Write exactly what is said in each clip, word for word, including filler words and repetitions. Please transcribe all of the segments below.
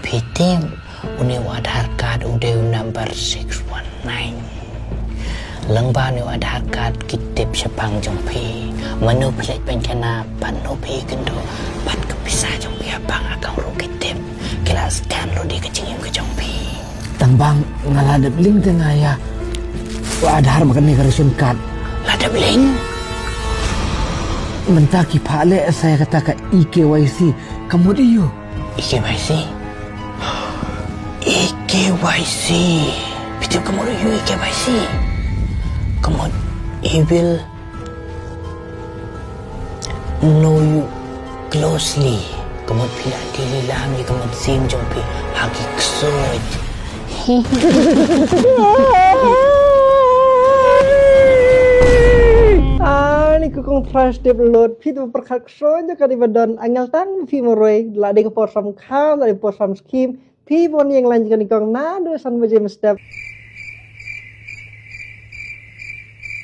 Phi tip, une u Aadhaar card u dei u number six one nine. Lyngba une u Aadhaar card ki tip shaphang jong phi. Mano phi leit pynkhana, mano phi kynduh, bad ka pisa jong phi ha bank account ruh ki tip. Ki la scan lut ïa ka jingim ka jong phi. Tang ba nga la dep link te nga ïa u Aadhaar ma kane ka ration card. La dep link? Mynta ki phah leh sa ïa kata ka E K Y C, ka mut aiu? E K Y C? E K Y C. Phi tip ka mut aiu E K Y C? Ka mut I will know you closely. Ka mut phi lah die lilam ïa ka mynsiem jong phi ha ki ksuid. Ani ka kong thras tip lut, phi tu pyrkhat ksuid jong ka dei ba don, angel tang phi marwei, la dei ka por sam kham, la dei ka por sam skim, phi bon ïeng lain jong ka dei kong naduh san baje mynstep.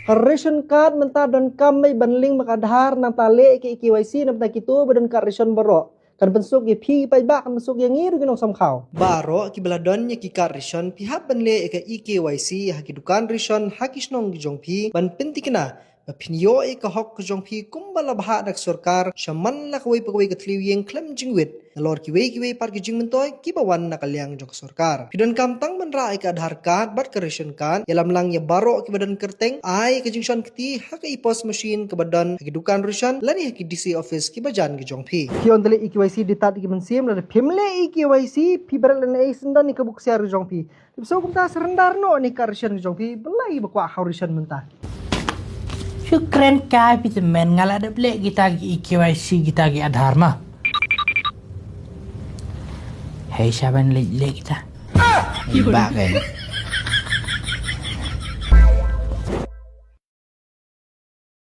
Ka ration card mynta donkam mei ban link bad ka Aadhaar, nangta leh ïa ka E K Y C, namta kito ba don card ration baroh. Kan pynsuk ïa phi paidbah, kan pynsuk ïa ngi ruh ki nongsamkhaw. Baroh kiba la don ïa ki card ration, phi hap ban leh ïa ka E K Y C ha ki dukan ration ha ki shnong ki jong phi, ban pyntikna ba phin ïoh ïa ka hok ka jong phi kumba la bhah da ka sorkar, sha man la kawei pa kawei ka thliew ïing khlem jingwit, nalor kiwei kiwei pat ki jingmyntoi kiba wan na ka liang jong ka sorkar. Phi donkam tang ban rah ïa ka Aadhaar card bad ka ration card, ïalam lang ïa baroh kiba don kyrteng, ai ka jingshon kti ha ka E-pos machine kaba don ha ki dukan ration lane ha ki D C office kiba jan ki jong phi. Phi ong da leh E K Y C dei tad ïa ki mynsiem, lada phim leh E K Y C phi bret lane ei syndon ïa ka bok ksiar ki jong phi. Tip shuh kumta, surrender noh ïa ka ration ka jong phi, balei ba kwah khaw ration mynta? Shu kren kai phi te men, nga la dep leh kita ki E K Y C, kita ki Aadhaar ma. Hei, sha ban leh, leh kita. Ba kan.